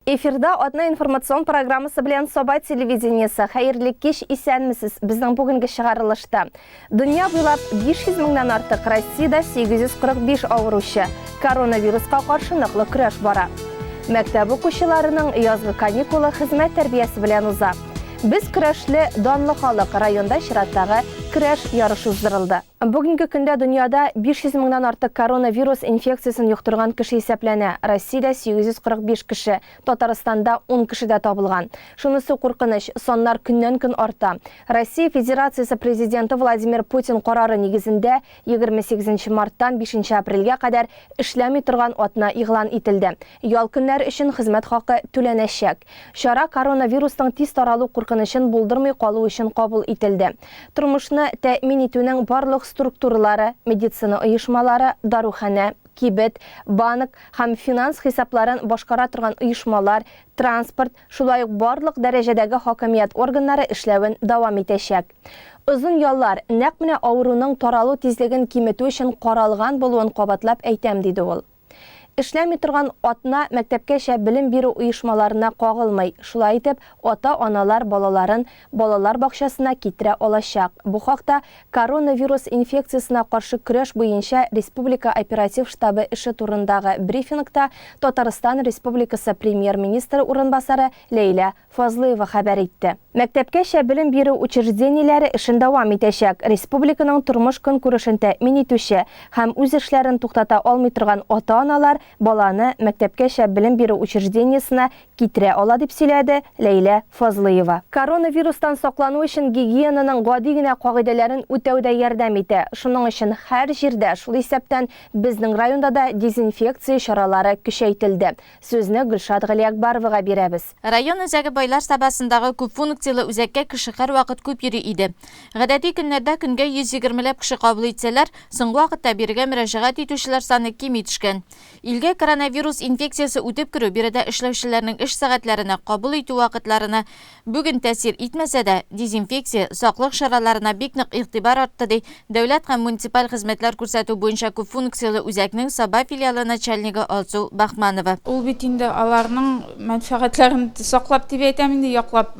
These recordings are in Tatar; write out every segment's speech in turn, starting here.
Эфирда атна информацион программасы белән Саба телевидениесе. Хәерле кич, исәнмесез. Безнең бүгенге чыгарылышта дөнья буйлап 500 меңнән артык, Россиядә 845 авыручы. Коронавируска каршы ныклы көрәш бара. Мәктәп укучыларының язгы каникулы хезмәт тәрбиясе белән уза. Без көрәшле данлы халык, районда чираттагы көрәш ярышы уздырылды. Бүгенге көндә дөньяда 500 меңнән артык коронавирус инфекциясен йоктырган кеше исәпләнә. Россиядә 845 кеше, Татарстанда ун кешедә табылган. Шунысы куркыныч, саннар көннән-көн арта. Россия Федерациясе Президенты Владимир Путин карары нигезендә 28 нче марттан 5 нче апрельгә кадәр эшләми торган атна игълан ителде. Ял көннәре өчен хезмәт хакы түләнәчәк. Чара коронавирусның тиз таралу куркынычын булдырмый калу өчен кабул ителде. Тормышны тәэмин итүнең барлык структуралары, медицина оешмалары, даруханә, кибет, банк һәм финанс хисапларын башкара торган оешмалар, транспорт, шулай ук барлык дәрәҗәдәге хакимият органнары эшләвен дәвам итәчәк. Озын яллар нәкъ менә авыруның таралу тизлеген киметү өчен каралган булуын кабатлап әйтәм, диде ул. Эшләми торган атна мәктәпкәчә белем бирү оешмаларына кагылмый, шулай итеп, ата-аналар балаларын балалар бакчасына китерә алачак. Бу хакта коронавирус инфекциясенә каршы көрәш буенча республика оператив штабы эше турындагы брифингта Татарстан Республикасы Премьер-министры урынбасары Ләйлә Фазлыева хәбәр итте. Мәктәпкәчә белем бирү учреждениеләре эшен дәвам итәчәк. Республиканың тормыш-көнкүрешен тәэмин итүче һәм үз эшләрен туктата алмый торган ата-аналар баланы мәктәпкәчә белем бирү учреждениесенә китерә ала, дип сөйләде Ләйлә Фазлыева. Коронавирустан саклану өчен гигиенаның гади генә кагыйдәләрен үтәү дә ярдәм итә. Шуның өчен һәр җирдә, шул исәптән безнең районда да дезинфекция чаралары көчәйтелде. Сүзне Гөлшат Галиәкбаровага бирәбез. Район үзәге Байлар Сабасындагы күпфункцияле үзәккә кеше һәрвакыт күп йөри иде. Гадәти көннәрдә көнгә 120 ләп кеше кабул итсәләр, соңгы вакытта бирегә мөрәҗәгать итүчеләр саны кими төшкән. Илгә коронавирус инфекциясе үтеп керү биредә эшләүчеләрнең эш сәгатьләренә, кабул итү вакытларына Бүген тәэсир итмәсә дә, дезинфекция, саклык чараларына бик нык игътибар артты, ди Дәүләт һәм муниципаль хезмәтләр күрсәтү буенча күпфункцияле үзәкнең Саба филиалы начальнигы Алсу Бахманова. Ул бит инде аларның мәнфәгатьләрен саклап дип әйтәм инде, яклап.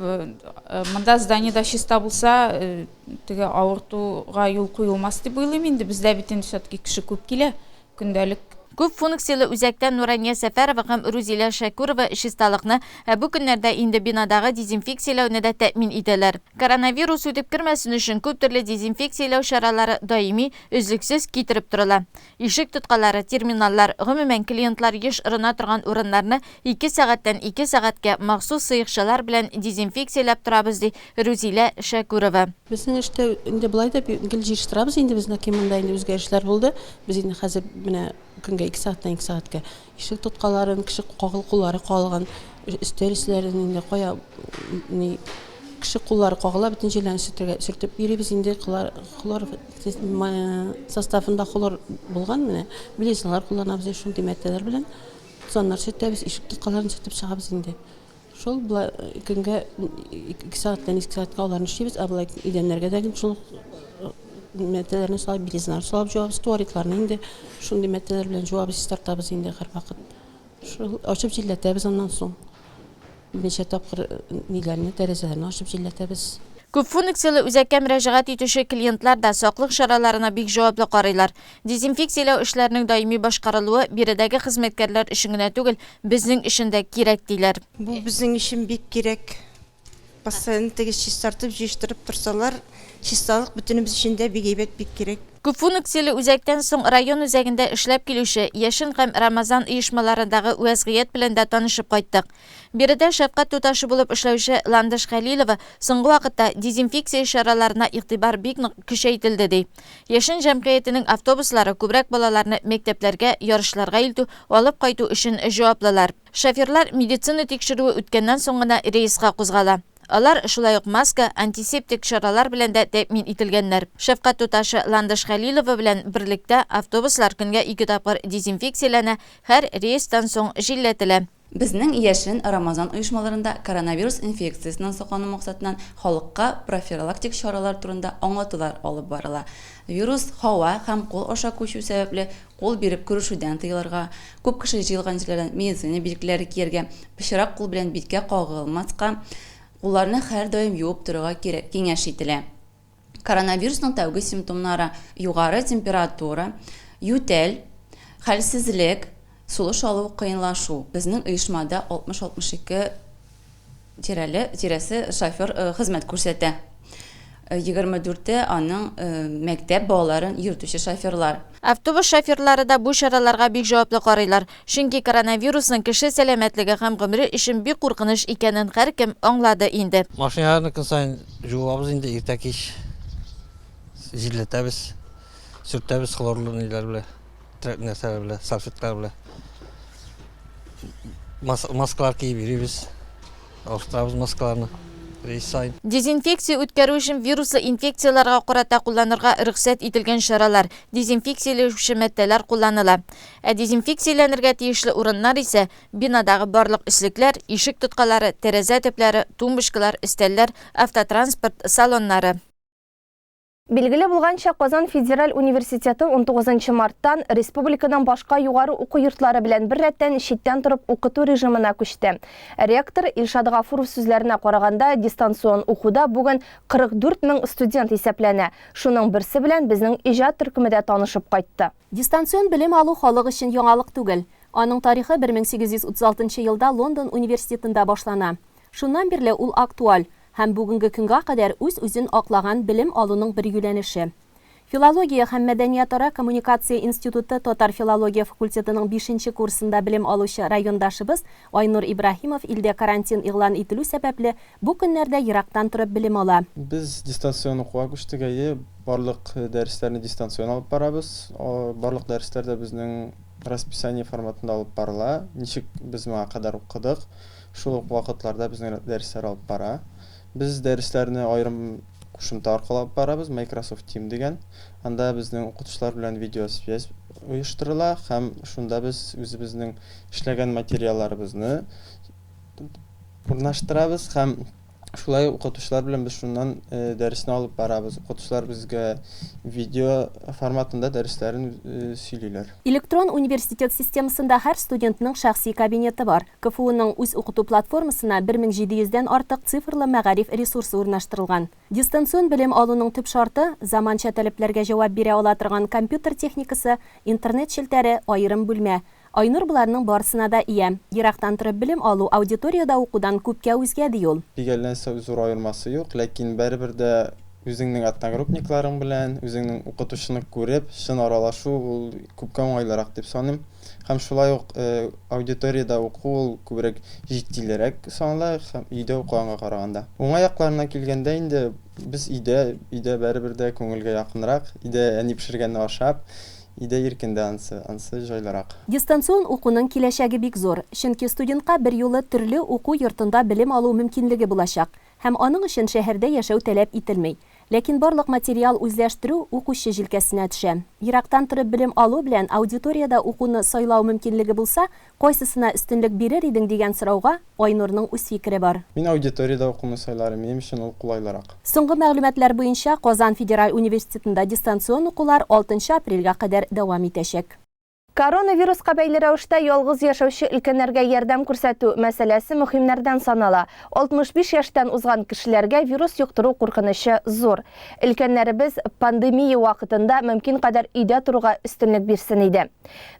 Монда зданиедә чиста булса, теге авыртуга юл куелмас дип уйлыйм инде. Бездә бит инде все-таки кеше күп килә. Көндәлек. Күп функцияле үзәктә Нурания Сәфәрова һәм Рузилә Шәкүрова чисталыкны, ә бу көннәрдә инде бинадагы дезинфекцияләүне дә тәэмин итәләр. Коронавирус үтеп кермәсен өчен күп төрле дезинфекцияләү чаралары даими, өзлексез китереп торыла. Ишек тоткалары, терминаллар, гомумән, клиентлар еш орына торган урыннарны ике сәгатьтән ике сәгатькә махсус сыекчалар белән дезинфекцияләп торабыз, ди Рузилә Шәкүрова. Безнең эштә инде болай да гел җыештырабыз инде, безнеке монда инде үзгәрешләр булды. Без инде хәзер менә көнгә ике сәгатьтән ике сәгатькә ишек тоткаларын, кеше кагыл куллары кагылган өстәл өсләрен инде кая ни кеше куллары кагыла, бөтен җирләрен сөртергә сөртеп йөрибез инде. Хлор, хлор составында хлор булган менә белизналар кулланабыз шундый матдәләр белән. Тузаннар сөртәбез, ишек тоткаларын сөртеп чыгабыз инде. Шул болай көнгә ике сәгатьтән ике сәгатькә аларны эшлибез, ә болай идәннәргә дә шул матдәләрне салып, белизналар салып җуабыз, туалетларны инде шундый матдәләр белән җуабыз, чистартабыз инде һәрвакыт. Шул ачып җилләтәбез аннан соң. Берничә тапкыр ниләрне, тәрәзәләрне ачып җилләтәбез. Күпфункцияле үзәккә мөрәҗәгать итүче клиентлар да саклык чараларына бик җаваплы карыйлар. Дезинфекцияләү эшләренең даими башкарылуы биредәге хезмәткәрләр өчен генә түгел, безнең өчен дә кирәк, диләр. Бу безнең өчен бик кирәк. Постоянно теге чистартып, җыештырып торсалар, чисталык бөтенебез өчен дә бик әйбәт, бик кирәк. Күпфункцияле үзәктән соң район үзәгендә эшләп килүче Яшен һәм Рамазан оешмаларындагы вәзгыять белән дә танышып кайттык. Биредә шәфкать туташы булып эшләүче Ландыш Хәлилова соңгы вакытта дезинфекция чараларына игътибар бик нык көчәйтелде, ди. Яшен җәмгыятенең автобуслары күбрәк балаларны мәктәпләргә, ярышларга илтү, алып кайту өчен җаваплылар. Шоферлар медицина тикшерүе үткәннән соң гына рейска кузгала. Алар шулай ук маска, антисептик чаралар белән дә тәэмин ителгәннәр. Шәфкать туташы Ландыш Хәлилова белән берлектә автобуслар көнгә ике тапкыр дезинфекцияләнә, һәр рейстан соң җилләтелә. Безнең Яшен Рамазан оешмаларында коронавирус инфекциясеннән саклану максатыннан халыкка профилактик чаралар турында аңлатулар алып барыла. Вирус һава һәм кул аша күчү сәбәпле, Кул биреп күрешүдән тыелырга, күп кеше җыелган җирләрдән медицина билгеләре кияргә, пычрак кул белән биткә кагылмаска, кулларны һәрдаим юып торырга кирәк, киңәш ителә. Коронавирусның тәүге симптомнары, югары температура, ютәл, хәлсезлек, сулыш алу кыенлашу. Безнең оешмада 60-62 тирәле, тирәсе шофер хезмәт күрсәтә. 24-е аның мәктәп балаларын йөртүче шоферлар. Автобус шоферлары да бу чараларга бик җаваплы карыйлар. Чөнки коронавирусның кеше сәламәтлеге һәм гомере өчен бик куркыныч икәнен һәркем аңлады инде. Машиналарны көн саен жуабыз инде, иртә-кич җилләтәбез, сөртәбез хлорлы ниләр белән, нәрсәләр белән, салфеткалар белән. Маскалар киеп йөрибез, алыштырабыз маскаларны рейс саен. Дезинфекция үткәрү өчен вируслы инфекцияләргә карата кулланырга рөхсәт ителгән чаралар, дезинфекцияләүче матдәләр кулланыла. Ә дезинфекцияләнергә тиешле урыннар исә, бинадагы барлык өслекләр, ишек тоткалары, тәрәзә төпләре, тумбочкалар, өстәлләр, автотранспорт салоннары. Билгеле булганча, Казан федераль университеты 19 марттан республиканың башка югары уку йортлары белән беррәттән читтән торып укыту режимына күчте. Ректор Илшат Гафуров сүзләренә караганда, дистанцион укуда бүген 44 мең студент исәпләнә. Шуның берсе белән безнең иҗат төркеме дә танышып кайтты. Дистанцион белем алу халык өчен яңалык түгел. Аның тарихы 1836 елда Лондон университетында башлана. Шуннан бирле ул актуаль һәм бүгенге көнгә кадәр үз-үзен аклаган белем алуның бер юләнеше. Филология һәм мәдәниятара коммуникация институты татар филология факультетының бишенче курсында белем алучы райондашыбыз Айнур Ибраһимов илдә карантин игълан ителү сәбәпле, бу көннәрдә ерактан торып белем ала. Без дистанцион укуга күчтек, әйе, барлык дәресләрне дистанцион алып барабыз. Барлык дәресләр дә безнең расписание форматында алып барыла. Ничек без моңа кадәр укыдык, Шул ук вакытларда безнең дәресләр алып бара. Без дәресләрне аерым кушымта аркылы алып барабыз, Microsoft Team дигән. Анда безнең укытучылар белән видеосвязь оештырыла һәм шунда без үзебезнең эшләгән материалларыбызны урнаштырабыз һәм Шулай укытучылар белән без шуннан дәресне алып барабыз. Укытучылар безгә видео форматында дәресләрен сөйлиләр. Электрон университет системасында һәр студентның шәхси кабинеты бар. КФУның үз укыту платформасына 1700 дән артык цифрлы мәгариф ресурсы урнаштырылган. Дистанцион белем алуның төп шарты, заманча таләпләргә җавап бирә ала торган компьютер техникасы, интернет челтәре, аерым бүлмә. Айнур боларның барысына да ия. Ерактан торып белем алу аудиториядә укудан күпкә үзгә, ди ул. Бик әллә нәрсә зур аермасы юк, ләкин барыбер дә үзеңнең одногруппникларың белән, үзеңнең укытучыны күреп, чын аралашу ул күпкә уңайлырак дип саныйм. Һәм шулай ук аудиториядә уку ул күбрәк җитдилерәк санала һәм өйдә укыганга караганда. Уңай якларына килгәндә инде, без өйдә, өйдә барыбер дә күңелгә якынрак, өйдә әни пешергәнне ашап, Өйдә иркен дә ансы, ансы җайлырак. Дистанцион укуның киләчәге бик зур, чөнки студентка берьюлы төрле уку йортында белем алу мөмкинлеге булачак һәм аның өчен шәһәрдә яшәү таләп ителми. Ләкин барлык материал үзләштерү укучы җилкәсенә төшә. Ерактан торып белем алу белән аудиториядә укуны сайлау мөмкинлеге булса, Кайсысына өстенлек бирер идең дигән сорауга Айнурның үз фикере бар. Мин аудиториядә укуны сайлар, минем өчен ул кулайлырак. Соңгы мәгълүматлар буенча, Казан федераль университетында дистанцион укулар алтынчы апрельгә кадәр дәвам итәчәк. Коронавируска бәйле рәвештә ялгыз яшәүче өлкәннәргә ярдәм күрсәтү мәсьәләсе мөһимнәрдән санала. 65 яшьтән узган кешеләргә вирус йоктыру куркынычы зур. Өлкәннәребез пандемия вакытында мөмкин кадәр өйдә торуга өстенлек бирсен иде.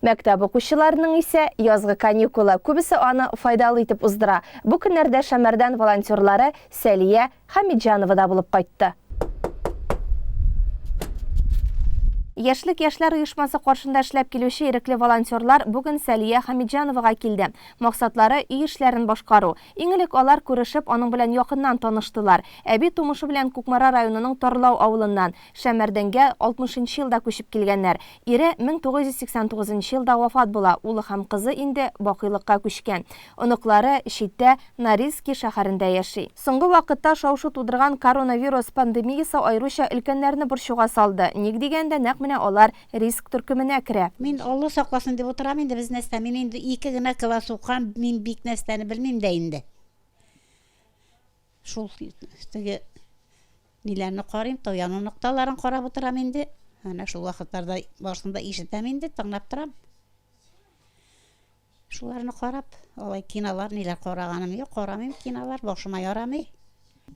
Мәктәп укучыларының исә язгы каникулы, күбесе аны файдалы итеп уздыра. Бу көннәрдә Шәмәрдән волонтерлары Сәлия Хәмитҗанова да булып кайтты. Яшьлек яшьләр оешмасы каршында эшләп килүче ирекле волонтерлар бүген Сәлия Хәмитҗановага килде. Максатлары, өй эшләрен башкару. Иң элек алар күрешеп, аның белән якыннан таныштылар. Әби тумышы белән Кукмара районының Тарлау авылыннан. Шәмәрдәнгә 60 нчы елда күчеп килгәннәр. Ире 1989 нчы елда вафат була, улы һәм кызы инде бакыйлыкка күчкән. Оныклары читтә, Норильски шәһәрендә яши. Соңгы вакытта шау-шу тудырган коронавирус пандемиясе аеруча өлкәннәрне борчуга салды. Ник дигәндә, нәкъ менә алар риск төркеменә керә. Мин Алла сакласын дип утырам инде, без нәрсә, мин инде ике генә класс укыган, мин бик нәрсәне белмим дә инде. Шул теге ниләрне карыйм, таяну нокталарын карап утырам инде. Әнә шул вакытларда барысын да ишетәм инде, тыңлап торам. Шуларны карап, алай кинолар, ниләр караганым юк, карамыйм кинолар, башыма ярамый.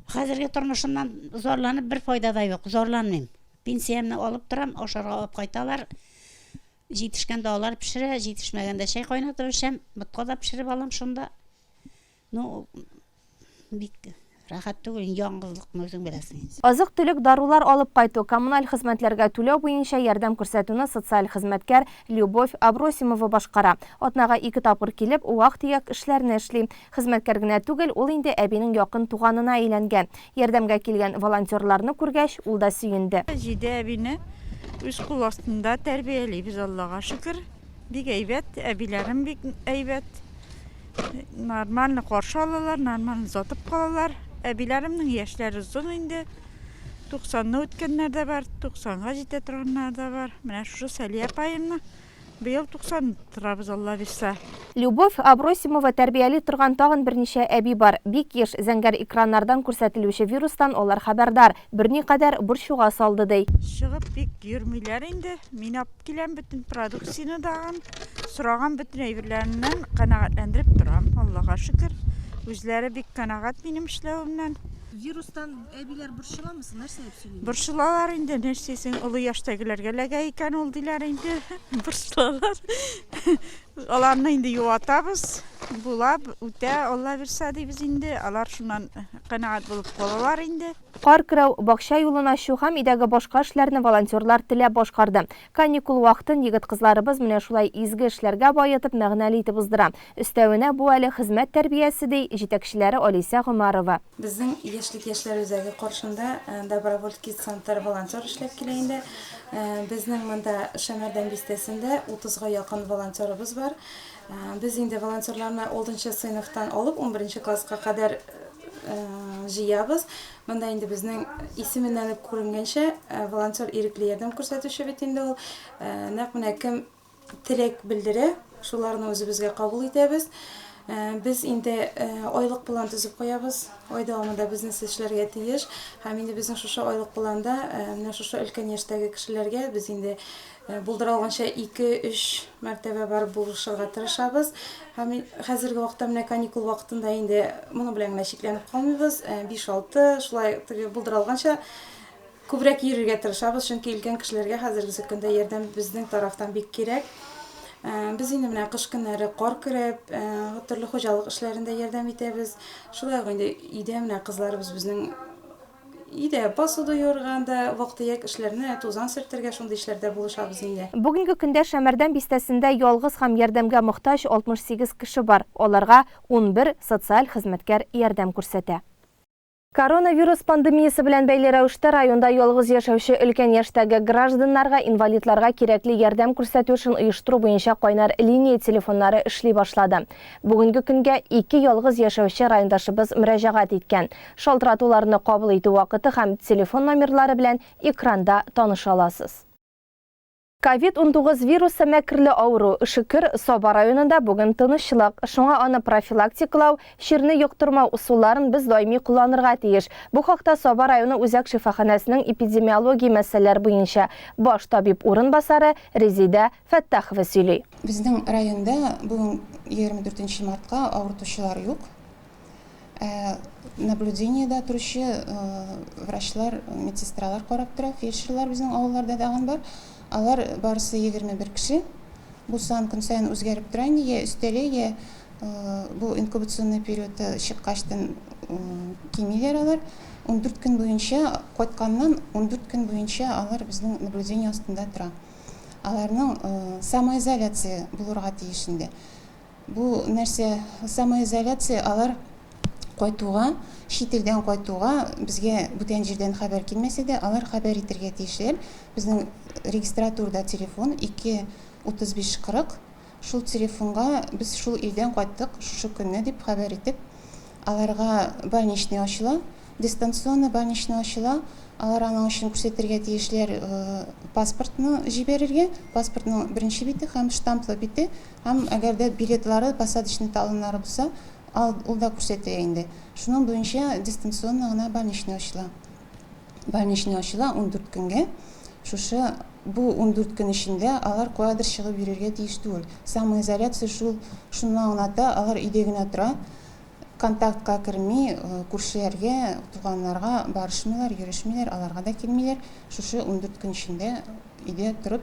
Хәзерге тормышымнан зарланып бер файда да юк, зарланмыйм. Пенсиямне алып торам, ашарга алып кайталар. Җитешкәндә алар пешерә, җитешмәгәндә чәй кайнатып эчәм, ботка да пешереп алам шунда. Ну, бик рәхәт түгел, яңгызлыкны үзең беләсең инде. Азык-төлек, дарулар алып кайту, коммуналь хезмәтләргә түләү буенча ярдәм күрсәтүне социаль хезмәткәр Любовь Абросимова башкара. Атнага ике тапкыр килеп, вак-төяк эшләрне эшли. Хезмәткәр генә түгел, ул инде әбинең якын туганына әйләнгән. Ярдәмгә килгән волонтерларны күргәч, ул да сөенде. Җиде әбине үз кул астында тәрбиялибез, Аллага шөкер. Бик әйбәт, әбиләрем бик әйбәт. Нормально каршы алалар, нормально озатып калалар. Әбиләремнең яшьләре озын инде. 90-ны үткәннәр дә бар, 90-га җитә торганнар да бар. Менә шушы Сәлия апаемны быел 90 торабыз, Алла бирсә. Любовь Абросимова тәрбияли торган тагын берничә әби бар. Бик еш зәңгәр экраннардан күрсәтелүче вирустан алар хәбәрдар. Берникадәр борчуга салды, ди. Чыгып бик йөрмиләр инде. Мин Киләм бөтен продукцияне дагын, сораган бөтен әйберләреннән канәгатьләндереп торам, Аллага шөкер. Үзләре бик канәгать минем эшләвемнән. Вирустан әбиләр борчыламы соң, нәрсә дип сөйлиләр? Борчылалар инде, нәрсәсең, олы яшьтәгеләргә эләгә икән ул, диләр инде. Борчылалар. Аларны инде юатабыз. Була, үтә, Алла бирсә, дибез инде. Алар шуннан канәгать булып калалар инде. Кар көрәү, бакча юлын ачу һәм өйдәге башка эшләрне волонтерлар теләп башкарды. Каникул вакытын егет-кызларыбыз менә шулай изге эшләргә баетып, мәгънәле итеп уздыра. Өстәвенә, бу әле хезмәт тәрбиясе, ди җитәкчеләре Алисә Гомәрова. Безнең Яшьлек яшьләр үзәге каршында Добровольский центр волонтер эшләп килә инде. Безнең монда Шәмәрдән бистәсендә утызга якын волонтерыбыз бар. Без инде волонтерларны алтынчы сыйныфтан алып унберенче класска кадәр җыябыз. Монда инде безнең исеменнән үк күренгәнчә, волонтер ирекле ярдәм күрсәтүче бит инде ул. Нәкъ менә кем теләк белдерә, шуларны үзебезгә кабул итәбез. Без инде айлык план төзеп куябыз. Ай дәвамында без нәрсә эшләргә тиеш. Һәм инде безнең шушы айлык планда менә шушы өлкән яшьтәге кешеләргә без инде Булдыра алганча ике-өч мәртәбә барып булышырга тырышабыз. Һәм хәзерге вакытта менә каникул вакытында инде моның белән генә чикләнеп калмыйбыз. Биш-алты, шулай теге булдыра алганча күбрәк йөрергә тырышабыз, чөнки өлкән кешеләргә хәзерге көндә ярдәм безнең тарафтан бик кирәк. Без инде менә кыш көннәре кар көрәп, төрле хуҗалык эшләрендә ярдәм итәбез. Шулай ук инде өйдә менә кызларыбыз безнең Өйдә посуда юырганда, вак-төяк эшләрне, тузан сөртергә, шундый эшләрдә булышабыз инде. Бүгенге көндә Шәмәрдән бистәсендә ялгыз һәм ярдәмгә мохтаҗ 68 кеше бар, аларга 11 социаль хезмәткәр ярдәм күрсәтә. Коронавирус пандемиясе белән бәйле рәвештә районда ялгыз яшәүче өлкән яшьтәге гражданнарга, инвалидларга кирәкле ярдәм күрсәтү эшен оештыру буенча кайнар линия телефоннары эшли башлады. Бүгенге көнгә ике ялгыз яшәүче райондашыбыз мөрәҗәгать иткән. Шалтыратуларны кабул итү вакыты һәм телефон номерлары белән экранда таныша аласыз. Ковид 19 вирусы мәкерле авыру. Шөкер, Саба районында бүген тынычлык. Шуңа аны профилактикалау, чирне йоктырмау ысулларын без даими кулланырга тиеш. Бу хакта Саба районы үзәк шифаханәсенең эпидемиология мәсьәләләре буенча баш табиб урынбасары Резидә Фәттахова сөйли. Безнең районда бүген 24 нче мартка авыртучылар юк. Ә наблюдениедә торучы врачлар, медсестралар карап тора, фельдшерлар безнең авылларда тагын бар. Алар барысы 21 кеше. Бу сан көн саен үзгәреп тора инде, я өстәлә, я бу инкубационный периодта чыккачтын кимиләр алар. 14 көн буенча, кайтканнан 14 көн буенча алар безнең наблюдение астында тора. Аларның самоизоляция булырга тиеш инде. Бу нәрсә самоизоляция, алар кайтуга, чит илдән кайтуга безгә бүтән җирдән хәбәр килмәсә дә, алар хәбәр итергә тиешләр. Безнең регистратурада телефон 2 35 40. Шул телефонга без шул илдән кайттык шушы көнне дип хәбәр итеп, аларга больничный ачыла, дистанционный больничный ачыла. Алар аның өчен күрсәтергә тиешләр паспортны җибәрергә, паспортның беренче бите һәм штамплы бите, һәм әгәр дә билетлары, посадочный талоннары булса, ул да күрсәтә инде. Шуның буенча дистанционно гына больничный ачыла. Больничный ачыла 14 көнгә. Шушы бу 14 көн эчендә алар каядыр чыгып йөрергә тиеш түгел. Самоизоляция шул шуны аңлата, алар өйдә генә тора, контактка керми, күршеләргә, туганнарга барышмыйлар, йөрешмиләр, аларга да килмиләр. Шушы 14 көн эчендә өйдә торып,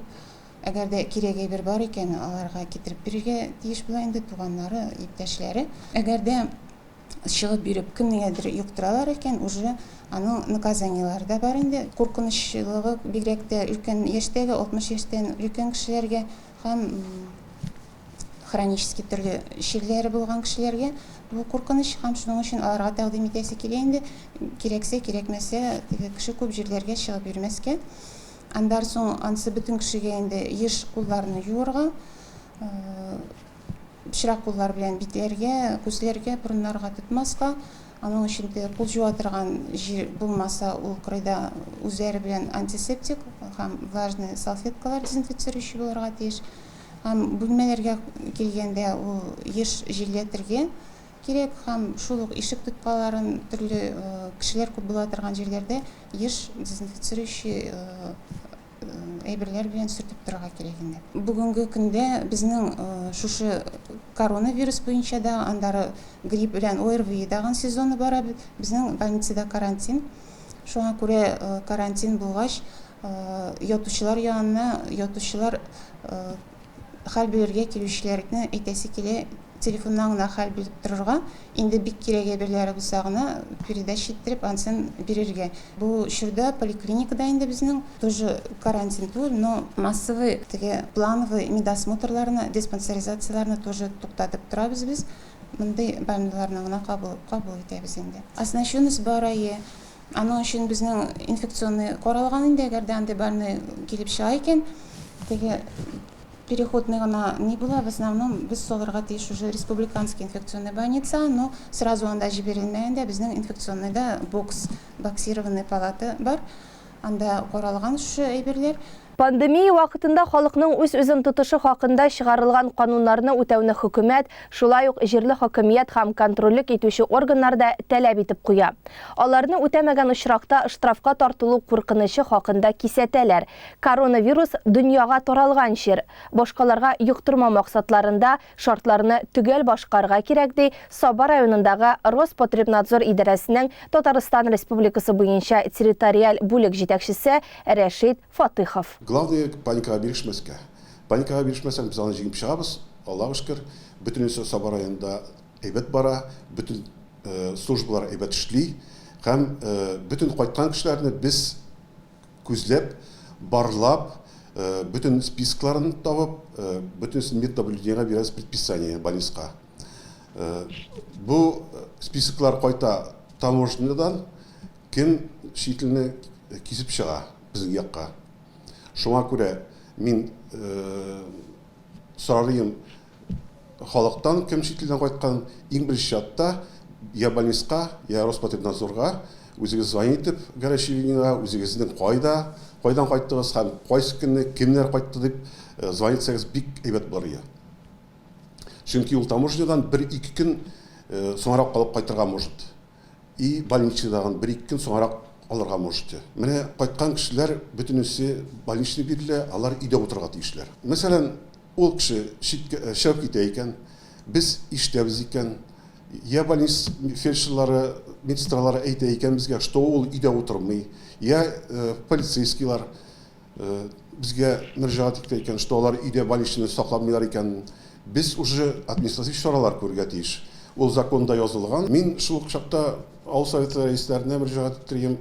әгәр дә кирәк әйбер бар икән, аларга китереп бирергә тиеш була инде туганнары, иптәшләре. Әгәр дә чыгып йөреп кемнеңәдер йоктыралар икән, уже аның наказаниеләре дә бар инде. Куркынычлыгы бигрәк тә өлкән яшьтәге, 60 яшьтән өлкән кешеләргә һәм хронический төрле чирләре булган кешеләргә бу куркыныч һәм шуның өчен аларга тәкъдим итәсе килә инде, кирәксә, кирәкмәсә, теге кеше күп җирләргә чыгып йөрмәскә. Аннан соң ансы бөтен кешегә инде еш кулларны юырга, Пычрак куллар белән битләргә, күзләргә, борыннарга тотмаска. Аның өчен дә кул җуа торган җир булмаса, ул кырыйда үзләре белән антисептик һәм влажный салфеткалар дезинфицирующий булырга тиеш. Һәм бүлмәләргә килгәндә ул еш җилләтергә кирәк һәм шул ук ишек тоткаларын төрле кешеләр күп була торган җирләрдә еш дезинфицирующий әйберләр белән сөртеп торырга кирәк инде. Бүгенге көндә безнең шушы коронавирус буенча да, аннары грипп белән ОРВИ дагын сезоны бара. Безнең больницада карантин. Шуңа күрә карантин булгач, ятучылар янына ятучылар Хәл белергә килүчеләрне әйтәсе килә, телефоннан гына хәл белеп торырга, инде бик кирәк әйберләре булса гына передача иттереп, анысын бирергә. Бу чорда поликлиникада инде безнең тоже карантин түгел, но массовый теге плановый медосмотрларны, диспансеризацияләрне тоже туктатып торабыз без. Мондый больнойларны гына кабул кабул итәбез инде. Оснащенность бар, әйе. Аның өчен безнең инфекционный каралган инде, әгәр дә андый больной килеп чыга икән, теге переходный гына ни була, в основном без салырга тиеш уже республиканский инфекционный больница, но сразу анда җибәрелмәгәндә безнең инфекционныйда бокс, боксированный палата бар, анда каралган шушы әйберләр. Пандемия вакытында халыкның үз-үзен тотышы хакында чыгарылган кануннарны үтәүне хөкүмәт, шулай ук җирле хакимият һәм контрольлек итүче органнар да таләп итеп куя. Аларны үтәмәгән очракта штрафка тартылу куркынычы хакында кисәтәләр. Коронавирус, дөньяга таралган чир. Башкаларга йоктырмау максатларында шартларны төгәл башкарырга кирәк, ди Саба районындагы Роспотребнадзор идарәсенең Татарстан Республикасы буенча территориаль бүлек җитәкчесе Рәшит Фатыйхов. Главное, паникага бирешмәскә. Паникага бирешмәсәң, без аны җиңеп чыгабыз, Аллага шөкер. Бөтенесе Саба районында әйбәт бара, бөтен службалар әйбәт эшли һәм бөтен кайткан кешеләрне без күзләп, барлап, бөтен списокларын табып, бөтенесен меднаблюдениегә бирәбез предписание больницка. Бу списоклар кайта таможнядан, кем чит илне кисеп чыга безнең якка. Шуңа күрә мин сорарыем халыктан, кем чит илдән кайткан, иң беренче чиратта я больницка, я Роспотребнадзорга үзегез звонить итеп, горячий линиягә, үзегезнең кайда, кайдан кайттыгыз һәм кайсы көнне кемнәр кайтты дип звонить итсәгез бик әйбәт булыр иде. Чөнки ул таможнядан бер-ике көн соңрак алып кайтырга может. И больничныйдагын бер-ике көн соңрак алырга можете. Менә кайткан кешеләр бөтенесе больничный бирелә, алар өйдә утырырга тиешләр. Мәсәлән, ул кеше читкә чыгып китә икән, без ишетәбез икән, я больниц фельдшерлары, медсестралары әйтә икән безгә, что ул өйдә утырмый, я полицейскийлар безгә мөрәҗәгать итә икән, что алар өйдә больничныйны сакламыйлар икән, без уже административ чаралар күрергә тиеш. Ул законда язылган. Мин шул ук чакта авыл советы рәисләренә мөрәҗәгать иттерим,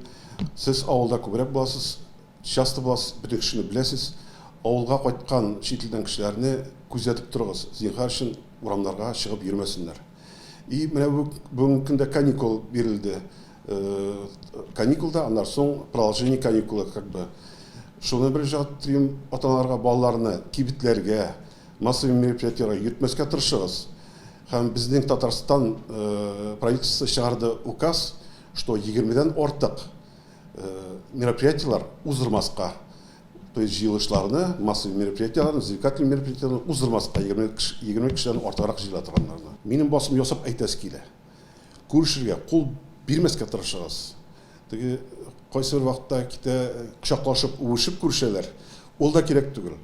сез авылда күбрәк буласыз, часто буласыз, бөтен кешене беләсез. Авылга кайткан чит илдән кешеләрне күзәтеп торыгыз, зинһар өчен урамнарга чыгып йөрмәсеннәр. И менә бүгенге көндә каникул бирелде. Каникулда, аннан соң продолжение каникулы как бы. Шуны мөрәҗәгать иттерим ата-аналарга, балаларны кибетләргә, массовый мероприятиеләргә йөртмәскә тырышыгыз. Һәм безнең Татарстан правительствосы чыгарды указ, что егермедән артык мероприятиеләр уздырмаска. То есть җыелышларны, массовый мероприятиеләрне, развлекательный мероприятиеләрне уздырмаска, 20 кешедән артыграк җыела торганнарны. Минем басым ясап әйтәсе килә. Күрешергә, кул бирмәскә тырышыгыз. Теге Кайсы бер вакытта китә кочаклашып, үбешеп күрешәләр. Ул да кирәк түгел.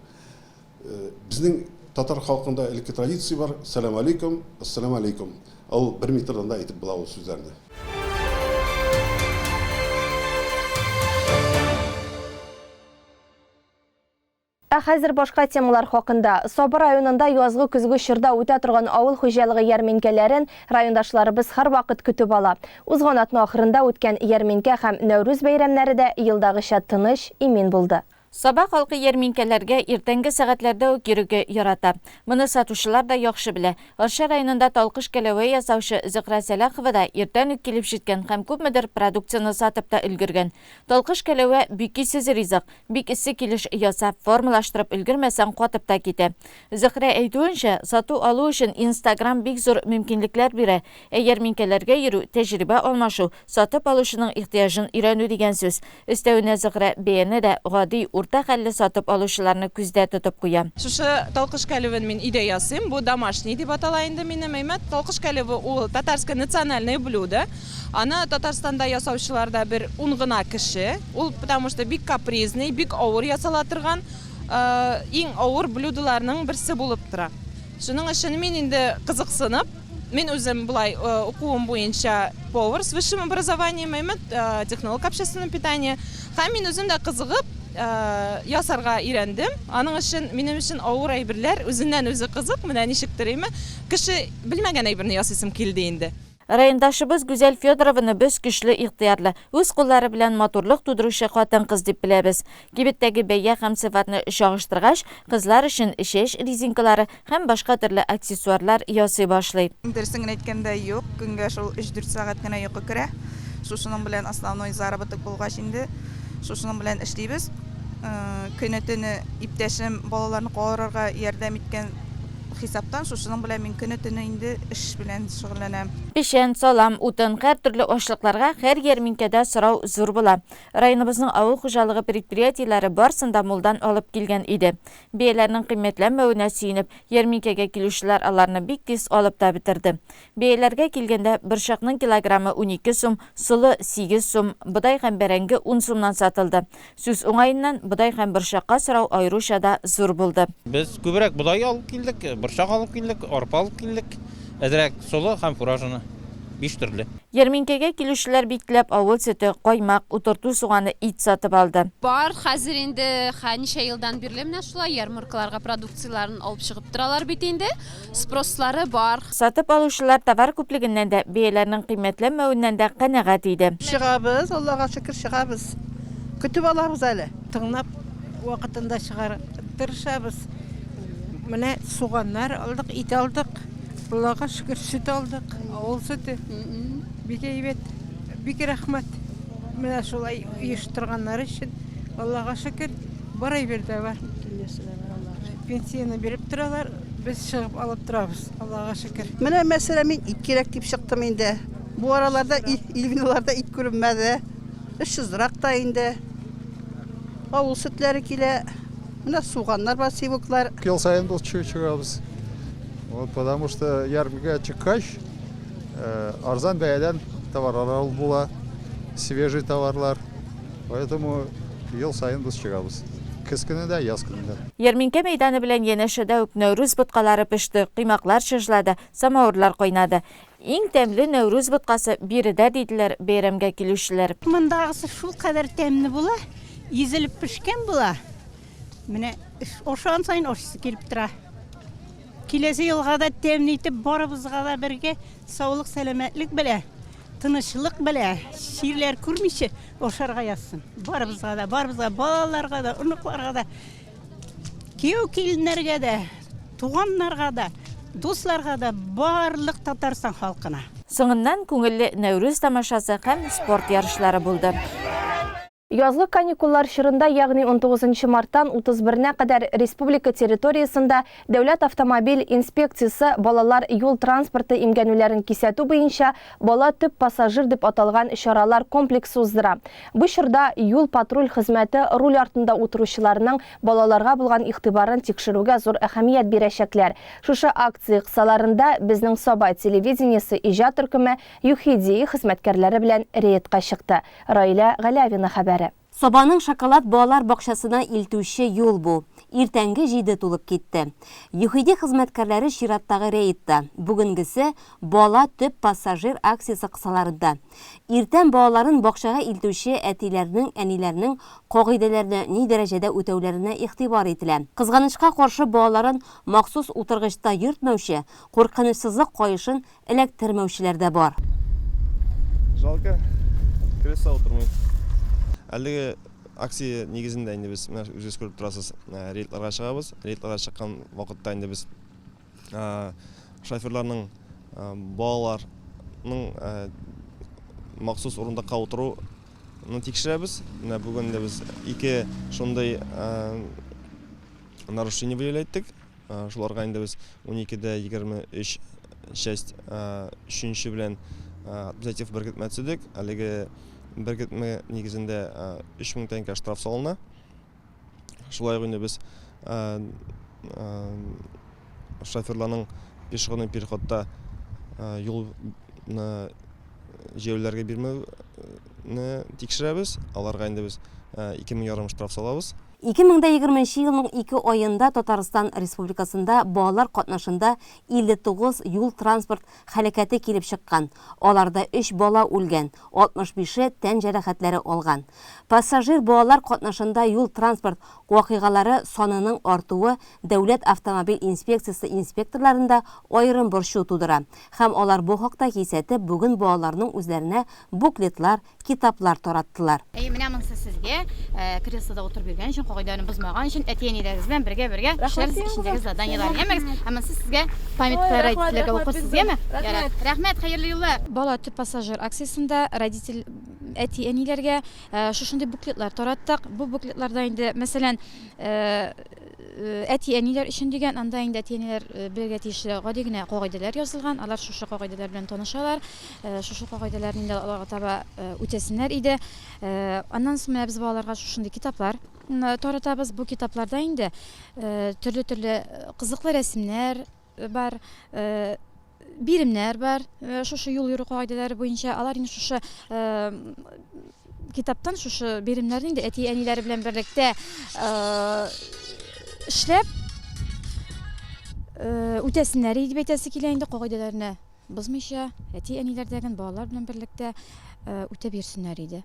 Безнең татар халкында элекке традиция бар, сәлам алейкум, ассалам алейкум. Ул бер метрдан да әйтеп була ул сүзләрне. Ә хәзер башка темалар хакында. Саба районында язгы-көзге чорда үтә торган авыл хуҗалыгы ярминкәләрен райондашларыбыз һәрвакыт көтеп ала. Узган атна ахырында үткән ярминкә һәм Нәүрүз бәйрәмнәре дә елдагыча тыныч, имин булды. Саба халкы ярминкәләргә иртәнге сәгатьләрдә үк йөрергә ярата. Моны сатучылар да яхшы белә. Арча районында талкыш кәләвә ясаучы Зөһрә Сәлахова да иртән үк килеп җиткән һәм күпмедер продукцияне сатып та өлгергән. Талкыш кәләвә, бик исез ризык. Бик эссе килеш ясап, формалаштырып өлгермәсәң, катып та китә. Зөһрә әйтүенчә, сату-алу өчен Инстаграм бик зур мөмкинлекләр бирә. Ә ярминкәләргә йөрү, тәҗрибә алмашу, сатып алучының ихтыяҗын өйрәнү дигән сүз. Өстәвенә Зөһрә бәяне дә гади, урта хәлле сатып алучыларны күздә тотып куя. Шушы талкыш кәлүвен мин өйдә ясыйм. Бу домашний дип атала инде минем әйме. Талкыш кәлүве ул татарское национальное блюдо. Аны Татарстанда ясаучылар да бер ун гына кеше. Ул потому что бик капризный, бик авыр ясала торган, иң авыр блюдоларның берсе булып тора. Шуның өчен мин инде кызыксынып, мин үзем болай укуым буенча повар с высшим образованием, әйме, технолог общественного питания. Һәм мин үзем дә кызыгып ясарга өйрәндем. Аның өчен минем өчен авыр әйберләр үзеннән-үзе кызык, менә ничектер, әйме, кеше белмәгән әйберне ясыйсым килде инде. Райондашыбыз Гүзәл Федорованы без көчле ихтыярлы, үз куллары белән матурлык тудыручы хатын-кыз дип беләбез. Кибеттәге бәя һәм сыйфатны чагыштыргач, кызлар өчен чәч резинкалары һәм башка төрле аксессуарлар ясый башлый. Дөресен генә әйткәндә, юк, көнгә шул өч-дүрт сәгать кенә йокы керә. Шушының белән основной заработок булгач инде, шушының белән эшлибез. Көне-төне иптәшем балаларны карарга ярдәм иткән хисаптан шушының белән мин көне-төне инде эш белән шөгыльләнәм. Печән, салам, утын, һәртөрле ашлыкларга һәр ярминкәдә сорау зур була. Районыбызның авыл хуҗалыгы предприятиеләре барсын да мулдан алып килгән иде. Бәяләрнең кыйммәтләнмәвенә сөенеп, ярминкәгә килүчеләр аларны бик тиз алып та бетерде. Бәяләргә килгәндә, борчакның килограммы 12 сум, солы, 8 сум, бодай һәм бәрәңге ун сумнан сатылды. Сүз уңаеннан, бодай һәм борчакка сорау аеруча да зур булды. Без күбрәк бодай алып килдек, борчак алып килдек, арпа алып килдек, әзрәк солы һәм фураж оны, биш төрле. Ярминкәгә килүчеләр бик теләп авыл сөте, каймак, утырту суганы, ит сатып алды. Бар, хәзер инде ничә елдан бирле менә шулай ярмаркаларга продукцияләрен алып чыгып торалар бит инде. Спрослары бар. Сатып алучылар товар күплегеннән дә, бәяләрнең кыйммәтләнмәвеннән дә канәгать иде. Чыгабыз, Аллага шөкер, чыгабыз. Көтеп алабыз әле. Тыңлап, вакытында чыгар тырышабыз. Менә суганнар алдык, ит алдык. Аллага шөкер, сөт алдык. Авыл сөте. Бик әйбәт. Бик рәхмәт. Менә шулай оештырганнары өчен. Аллага шөкер, бар әйбер дә бар. Пенсияне биреп торалар, без чыгып алып торабыз, Аллага шөкер. Менә, мәсәлән, мин ит кирәк дип чыктым инде. Бу араларда Ильвиналарда ит күренмәде. Очсызрак та инде. Авыл сөтләре килә. Менә суганнар бар, севоклар. Ел саен без чыгабыз. Вот, потому что ярминкәгә чыккач, арзан бәядән товарлар алып була, свежий товарлар. Поэтому ел саен без чыгабыз. Көз көне дә, яз көне дә. Ярминкә мәйданы белән янәшәдә үк Нәүрүз боткалары пеште, коймаклар чыжлады, самавырлар кайнады. Иң тәмле Нәүрүз боткасы биредә, диделәр бәйрәмгә килүчеләр. Мондагысы шулкадәр тәмле була, изелеп пешкән була. Менә ашаган саен ашыйсы килеп тора. Киләсе елга да тәмле итеп барыбызга да бергә саулык-сәламәтлек белә. Тынычлык белә, чирләр күрмичә ашарга язсын. Барыбызга да, барыбызга, балаларга да, оныкларга да, кияү-киленнәргә дә, туганнарга да, дусларга да, барлык Татарстан халкына. Соңыннан күңелле Нәүрүз тамашасы һәм спорт ярышлары булды. Язгы каникуллар чорында, ягъни 19 марттан 31-нә кадәр республика территориясендә Дәүләт автомобиль инспекциясе балалар юл транспорты имгәнүләрен кисәтү буенча Бала төп пассажир дип аталган чаралар комплексы уздыра. Бу чорда юл-патруль хезмәте руль артында утыручыларның балаларга булган игътибарын тикшерүгә зур әһәмият бирәчәкләр. Шушы акция кысаларында безнең Саба телевидениесе иҗат төркеме ЮХИДИ хезмәткәрләре белән рейдка чыкты. Раилә Галявина хәбәре. Сабаның Шоколад балалар бакчасына илтүче юл бу. Иртәнге җиде тулып китте. ЮХИДИ хезмәткәрләре чираттагы рейдта. Бүгенгесе, Бала, төп пассажир акциясе кысаларында. Иртән балаларын бакчага илтүче әтиләрнең, әниләрнең кагыйдәләрне ни дәрәҗәдә үтәүләренә игътибар ителә. Кызганычка каршы, балаларын махсус утыргычта йөртмәүче, куркынычсызлык каешын эләктермәүчеләр дә бар. Жалко, креслода утырмый. Әлеге акция нигезендә инде без, менә үзегез күреп торасыз, рейдларга чыгабыз. Рейдларга чыккан вакытта инде без шоферларның балаларның махсус урындыкка утыруны тикшерәбез. Менә бүген дә без ике шундый нарушение выявлять иттек. Шуларга инде без 12 дә 23 часть өченче белән административ беркетмә төзедек. Әлеге беркетмә нигезендә 3000 тәңкә штраф салына. Шулай ук инде без шоферларның пешеходный переходта юлны җәяүлеләргә бирмәүне тикшерәбез. Аларга инде без 2000 ярым штраф салабыз. 2020 нче елның ике аенда Татарстан Республикасында балалар катнашында 59 юл-транспорт һәлакәте килеп чыккан, аларда өч бала үлгән, 65 е тән җәрәхәтләре алган. Пассажир балалар катнашында юл-транспорт вакыйгалары санының артуы Дәүләт автомобиль инспекциясе инспекторларында аерым борчу тудыра һәм алар бу хакта кисәтеп бүген балаларның үзләренә буклетлар, китаплар тараттылар. Әйе, менә монысы сезгә, креслода утырып йөргән өчен, кагыйдәне бозмаган өчен, әти-әниләрегез белән бергә-бергә эшләрсез, эчендәге заданиеләрне, ямегез. Ә монысы сезгә памяткалар родительләргә укырсыз, яме? Ярар. Рәхмәт, хәерле юллар. Бала төп пассажир акциясендә родитель, әти-әниләргә шушындый буклетлар тараттык. Бу буклетларда инде, мәсәлән, Әти-әниләр өчен дигән, анда инде әти-әниләр белергә тиешле гади генә кагыйдәләр язылган. Алар шушы кагыйдәләр белән танышалар. Шушы кагыйдәләрне инде алга таба үтәсеннәр иде. Аннан соң менә без балаларга шушындый китаплар таратабыз. Бу китапларда инде төрле-төрле кызыклы рәсемнәр бар, биремнәр бар, шушы юл йөрү кагыйдәләре буенча. Алар инде шушы китаптан шушы биремнәрне инде әти-әниләре белән берлектә эшләп үтәсеннәр иде дип әйтәсе килә инде, кагыйдәләрне бозмыйча, әти-әниләрдәген балалар белән берлектә үтәп йөрсеннәр иде.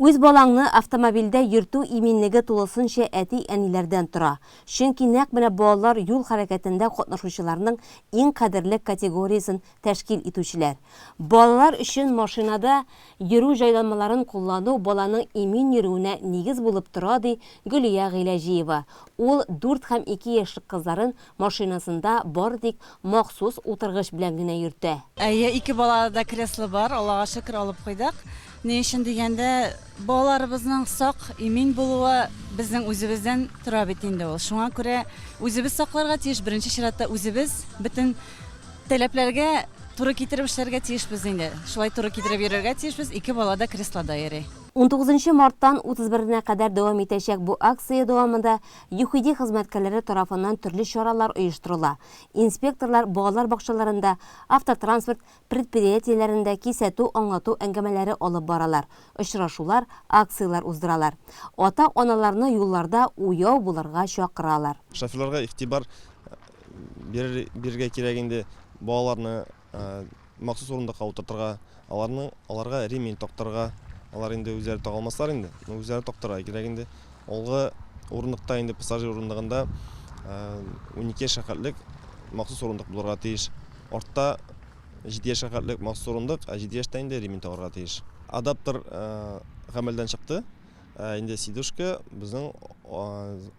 Үз балаңны автомобильдә йөртү иминлеге тулысынча әти-әниләрдән тора. Чөнки нәкъ менә балалар юл хәрәкәтендә катнашучыларның иң кадерле категориясен тәшкил итүчеләр. Балалар өчен машинада йөрү җайланмаларын куллану баланың имин йөрүенә нигез булып тора, ди Гөлия Гыйләҗиева. Ул дүрт һәм ике яшьлек кызларын машинасында бары тик махсус утыргыч белән генә йөртә. Әйе, ике балада да кресло бар, Аллага шөкер, алып куйдык. Ни өчен дигәндә, балаларыбызның сак, имин булуы безнең үзебездән тора бит инде ул. Шуңа күрә үзебез сакларга тиеш, беренче чиратта үзебез бөтен таләпләргә туры китереп эшләргә тиешбез инде. Шулай туры китереп йөрергә тиешбез, ике бала да креслода йөри. Унтугызынчы марттан утызберенә кадәр дәвам итәчәк бу акция дәвамында ЮХИДИ хезмәткәрләре тарафыннан төрле чаралар оештырыла. Инспекторлар балалар бакчаларында, автотранспорт предприятиеләрендә кисәтү-аңлату әңгәмәләре алып баралар, очрашулар, акцияләр уздыралар. Ата-аналарны юлларда уяу булырга чакыралар. Шоферларга игътибар бирергә кирәк инде, балаларны махсус урындыкка утыртырга, аларның аларга ремень тактырырга, алар инде үзләре тага алмаслар инде, но үзләре тактырырга кирәк инде. Алгы урындыкта инде пассажир урындыгында 12 яшькә хәтлек махсус урындык булырга тиеш. Артта 7 яшькә хәтлек махсус урындык, ә 7 яшьтә инде ремень тагарга тиеш. Адаптер гамәлдән чыкты. Ә инде сидушка безнең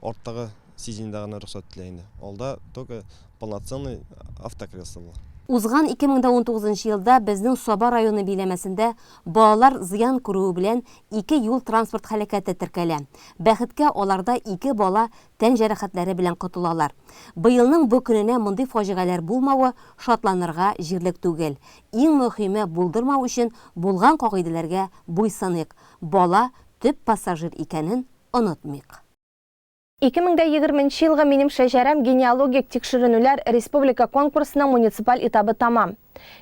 арттагы сиденьеда гына рөхсәт ителә инде. Алда только полноценный автокресло була. Узган 2019 нчы елда безнең Саба районы биләмәсендә балалар зыян күрүе белән ике юл-транспорт һәлакәте теркәлә. Бәхеткә, аларда ике бала тән җәрәхәтләре белән котылалар. Быелның бу көненә мондый фаҗигаләр булмавы шатланырга җирлек түгел. Иң мөһиме, булдырмау өчен булган кагыйдәләргә буйсыныйк, бала, төп пассажир икәнен онытмыйк. 2020 нче елгы Минем шәҗәрәм генеалогик тикшеренүләр республика конкурсының муниципаль этабы тәмам.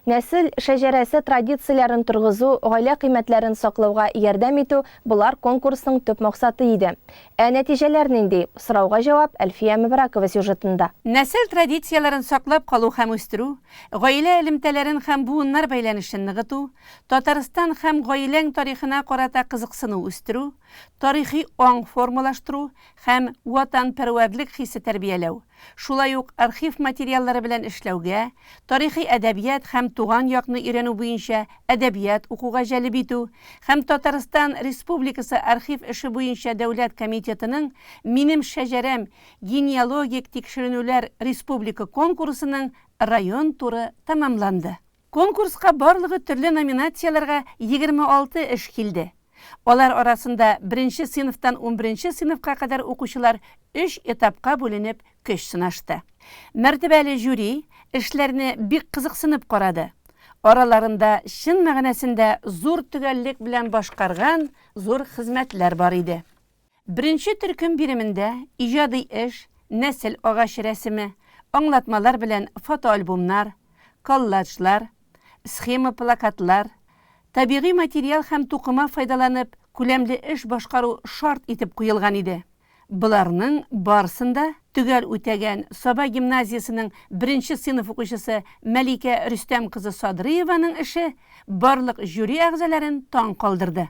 Нәсел шәҗәрәсе традицияләрен торгызу, гаилә кыйммәтләрен саклауга ярдәм итү, болар конкурсның төп максаты иде. Ә нәтиҗәләр нинди? Сорауга җавап Әлфия Мөбарәкова сюжетында. Нәсел традицияләрен саклап калу һәм үстерү, гаилә элемтәләрен һәм буыннар бәйләнешен ныгыту, Татарстан һәм гаиләң тарихына карата кызыксыну үстерү, тарихи аң формалаштыру һәм ватанпәрвәрлек хисе тәрбияләү, шулай ук архив материаллары белән эшләүгә, тарихи әдәбият һәм туган якны өйрәнү буенча әдәбият укуга җәлеп итү һәм Татарстан Республикасы архив эше буенча дәүләт комитетының Минем шәҗәрәм генеалогик тикшеренүләр республика конкурсының район туры тәмамланды. Конкурска барлыгы төрле номинацияләргә 26 эш килде. Алар арасында беренче сыйныфтан унберенче сыйныфка кадәр укучылар өч этапка бүленеп көч сынашты. Мәртәбәле жюри эшләрне бик кызыксынып карады. Араларында чын мәгънәсендә зур төгәллек белән башкарган зур хезмәтләр бар иде. Беренче төркем биремендә иҗади эш, нәсел агачы рәсеме, аңлатмалар белән фотоальбомнар, коллажлар, схема-плакатлар, табигый материал һәм тукыма файдаланып күләмле эш башкару шарт итеп куелган иде. Боларның барысын да төгәл үтәгән Саба гимназиясенең беренче сыйныф укучысы Мәликә Рөстәм кызы Садрыеваның эше барлык жюри әгъзаларын таң калдырды.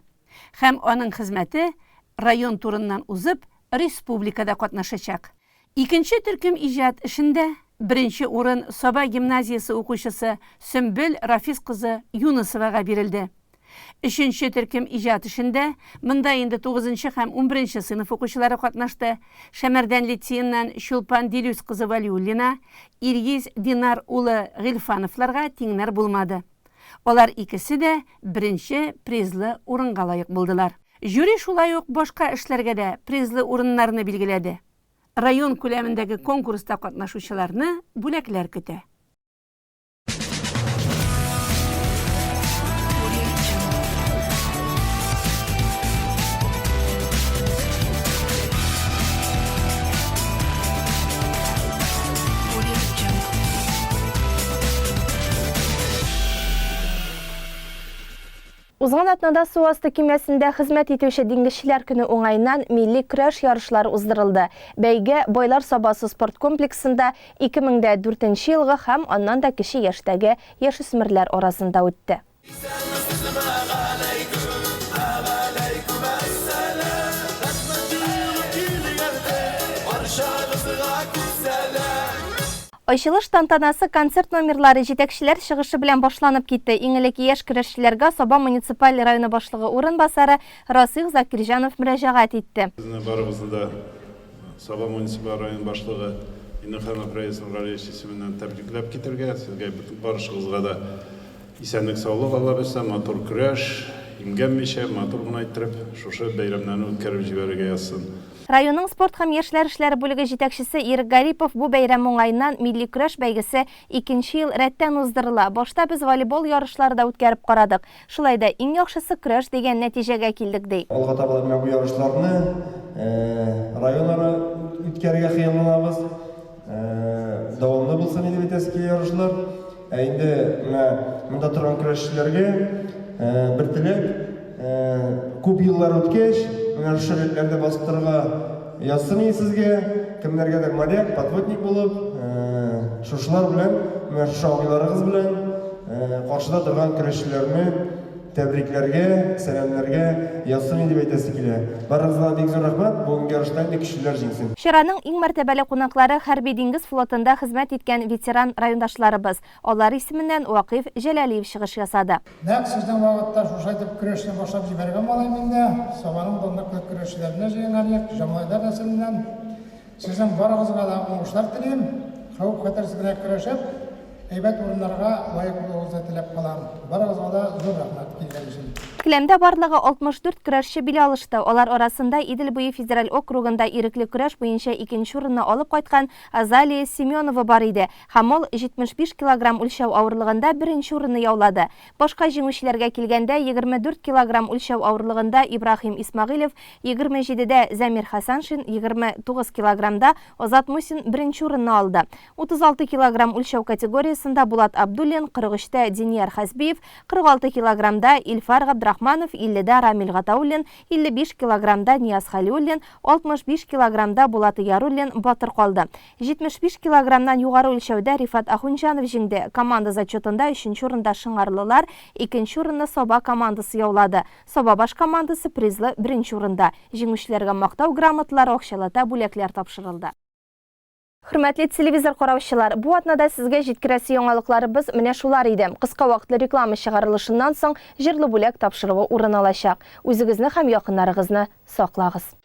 Һәм аның хезмәте район турыннан узып, республикада катнашачак. Икенче төркем иҗат эшендә беренче урын Саба гимназиясе укучысы Сөмбел Рафис кызы Юнысовага бирелде. Өченче төркем иҗат эшендә, монда инде тугызынчы һәм унберенче сыйныф укучылары катнашты, Шәмәрдән лицееннан Чулпан Дилүс кызы Вәлиуллина, Илгиз Динар улы Гыйльфановларга тиңнәр булмады. Алар икесе дә беренче призлы урынга лаек булдылар. Жюри шулай ук башка эшләргә дә призлы урыннарны билгеләде. Район күләмендәге конкурста катнашучыларны бүләкләр көтә. Узган атнада су асты көймәсендә хезмәт итүче диңгезчеләр көне уңаеннан милли көрәш ярышлары уздырылды. Бәйге Байлар Сабасы спорт комплексында 2004 нче елгы һәм аннан да кече яшьтәге яшүсмерләр арасында үтте. Ачылыш тантанасы концерт номерлары, җитәкчеләр чыгышы белән башланып китте. Иң элек яшь көрәшчеләргә Саба муниципаль районы башлыгы урынбасары Расыйх Закирҗанов мөрәҗәгать итте. Сезне барыгызны да Саба муниципаль район башлыгы Миннеханов Рәис Нургалиевич исеменнән тәбрикләп китәргә, сезгә бөтен барышыгызга да исәнлек-саулык, Алла бирсә, матур көрәш, имгәнмичә, матур гына иттереп, шушы бәйрәмнәрне үткәреп җибәрергә язсын. Районның спорт һәм яшьләр эшләре бүлеге җитәкчесе Ирек Гарипов бу бәйрәм уңаеннан милли көрәш бәйгесе икенче ел рәттән уздырыла, башта без волейбол ярышлары да үткәреп карадык, Шулай да иң яхшысы көрәш дигән нәтиҗәгә килдек, ди. Алга таба да менә бу ярышларны районара үткәрергә хыялланабыз. Дәвамлы булсын иде бит әзки ярышлар. Ә инде менә монда торган көрәшчеләргә бер теләк, күп еллар үткәч, менә шушы рәтләрдә басып торырга язсын иде сезгә. Кемнәргәдер моряк, подводник булып, шушылар белән, менә шушы абыйларыгыз белән Каршыда торган көрәшчеләрне тәбрикләргә, сәламләргә язсын иде дип әйтәсе килә. Барыгызга да бик зур рәхмәт, бүгенге ярышта инде көчлеләр җиңсен. Чараның иң мәртәбәле кунаклары хәрби-диңгез флотында хезмәт иткән ветеран райондашларыбыз. Алар исеменнән Вакыйф Җәләлиев чыгыш ясады. Нәкъ сезнең вакытта шушылай итеп көрәшне башлап җибәргән малай мин дә, Сабаның данлыклы көрәшчеләренә җыенган идек, Җамалайлар нәселеннән. Сезнең барыгызга да уңышлар телим. Хәвеф-хәтәрсез генә көрәшеп, Әйбәт урыннарга лаек булуыгызны теләп калам. Барыгызга да зур рәхмәт килгән өчен. Келәмдә барлыгы 64 көрәшче бил алышты. Алар арасында Идел буе федераль округында ирекле көрәш буенча икенче урынны алып кайткан Азалия Семенова бар иде һәм ул 75 килограмм үлчәү авырлыгында беренче урынны яулады. Башка җиңүчеләргә килгәндә, 24 килограмм үлчәү авырлыгында Ибраһим Исмәгыйлев, 27 дә Зәмир Хәсәншин, 29 килограммда Азат Мусин беренче урынны алды. 36 килограмм үлчәү категориясендә Булат Абдуллин, 43 тә Динияр Хәсбиев, 46 килограммда Илфар Габдрахманов, 50 дә Рамил Гатауллин, 55 килограммда Нияз Хәлиуллин, 65 килограммда Булат Яруллин батыр калды. 75 килограммнан югары үлчәүдә Рифат Ахунҗанов җиңде. Команда зачетында өченче урында шыңарлылар, икенче урынны Саба командасы яулады. Сабабаш командасы призлы беренче урында. Җиңүчеләргә Мактау грамоталары, акчалата бүләкләр тапшырылды. Хөрмәтле телевизор караучылар, бу атнада сезгә җиткерәсе яңалыкларыбыз менә шулар иде. Кыска вакытлы реклама чыгарылышыннан соң Җырлы бүләк тапшыруы урын алачак. Үзегезне һәм якыннарыгызны саклагыз!